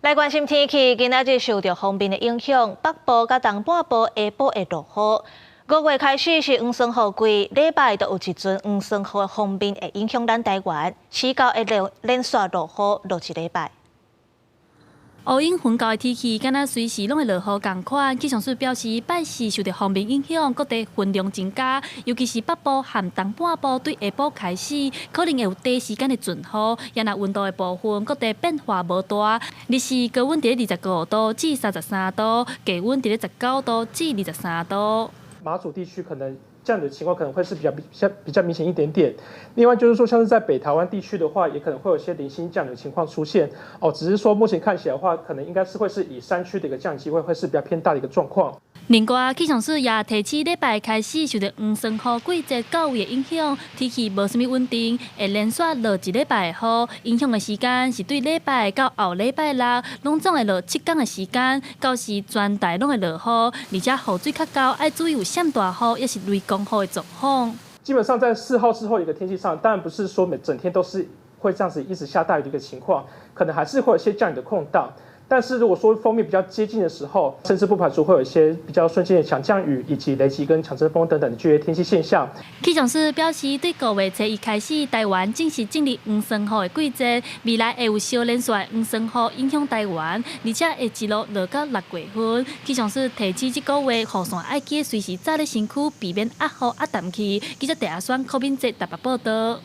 來關心天氣，今仔日受著鋒面的影響，北部佮東半部下晡會落雨。5月開始是黃酸雨季，禮拜就有一陣黃酸雨的鋒面會影響咱台灣，四到會連連續落雨落一禮拜。烏雲混交的天氣，敢若隨時攏會落雨仝款。氣象署表示，拜四受著鋒面影響，各地雲量增加，尤其是北部和東半部，對下晡開始可能會有短時間的陣雨。也若溫度的部分，各地變化無大。日時高溫佇咧25度至33度，低溫佇咧19度至23度。馬祖地區可能降雨的情況可能會是比較明顯一點點。另外就是說，像是在北台灣地區的話，也可能會有一些零星降雨的情況出現。哦，只是說目前看起來的話，可能應該是會是以山區的一個降雨機會會是比較偏大的一個狀況。另外，氣象署也提醒，禮拜開始受著黃酸雨季節到位的影響，天氣無啥物穩定，會連續落一禮拜的雨。影響的時間是對禮拜到後禮拜六，攏總會落7天的時間，到時全台攏會落雨，而且雨水較厚，愛注意有閃大雨，抑是雷公雨的狀況。基本上在4號之後一個天氣上，當然不是說每整天都是會這樣子一直下大雨的一個情況，可能還是會有一些降雨的空檔。但是如果說鋒面比較接近的時候，甚至不排除會有一些比較瞬間的強降雨，以及雷擊跟強陣風等等的劇烈天氣現象。氣象署表示，對5月初一開始，台灣正式進入黃酸雨的季節，未來會有小連續的黃酸雨影響台灣，而且會一路落到6月份。氣象署提醒，這個月雨傘愛記隨時紮咧身軀，避免壓雨壓淡去。記者鄭阿雙、柯敏哲台北報道。